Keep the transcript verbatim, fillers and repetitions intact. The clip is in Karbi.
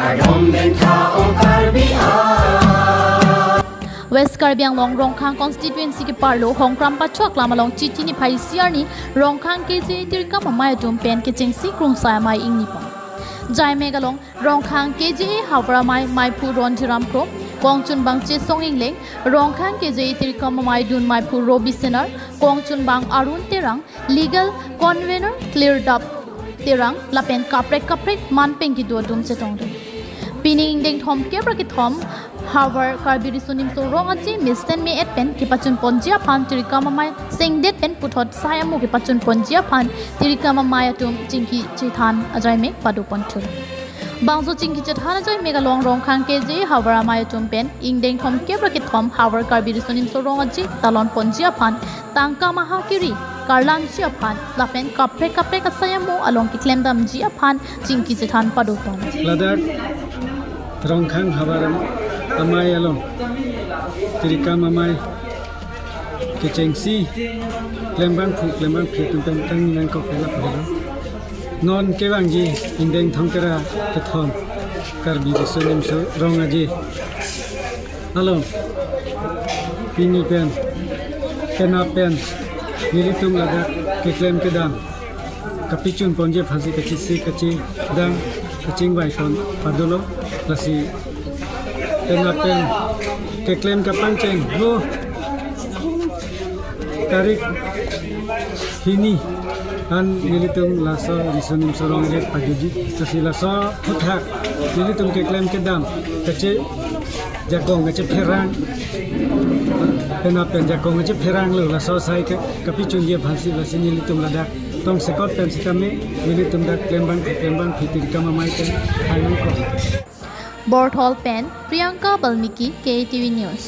Adom dentha ong Karbi a. West Karbi Anglong Rongkhang constituency keparlo Hongkram Pacho aklam along Chiti niphai isi arni Rongkhang K J A tirikam amei atum pen kechengsi krungsai amei ingni pon. Jaimek along Rongkhang K J A havar amei meiphu Ronjiram Kro, kongchunbang Chesong Ingleng, Rongkhang K J A tirikam amei dun meiphu Robi Senar, kongchunbang Arun Terang, legal convener Cleardap Terang lapen kaprek kaprek manpeng kedo atum chetongdun. Pini ingdeng thomkep ra kethom havar Karbi Riso Nimso Rong Aje mesen me-et pen kepachun ponji aphan tirikam amei sengdet pen puthot sai amo kepachun ponji aphan tirikam amei atum chingki chethan ajaimek pado ponthu. Bangso chingki chethan ajaimek along Rongkhang K J A havar amei atum pen ingdeng thomkep ra kethom havar Karbi Riso Nimso Rong Aje talon ponji aphan tangka maha kiri karlanji aphan lapen kaprek kaprek asai amo along keklem damji aphan chingki chethan pado pon. Ladak Rongkhang havar amei along tirikam amei kechengsi klembangphu klembangphli atum pen kangni nangkok pela pura. Non kevangji ingdeng thomkep ra kethom Karbi Riso Nimso Rong Aje along pini pen penap pen nelitum ladak keklem kedam kapachun ponji aphansi kachisi kachidang kachingvai pon padolo. Lasi penap pen keklem kapangcheng lo tarik hini an nelitum laso Riso Nimso Rong Aje pajuji. Lasi laso aphuthak nelitum keklem kedam kachejakong kachepherang, penap pen jakong kachepheranglo, laso asai ke kapachunji aphansi lasi nelitum ladak tongsekot pen sitame nelitum dak klembang klembangphli tirikam amei pen hai nangkok. Borthol pen Priyanka Balmiki, K T V News.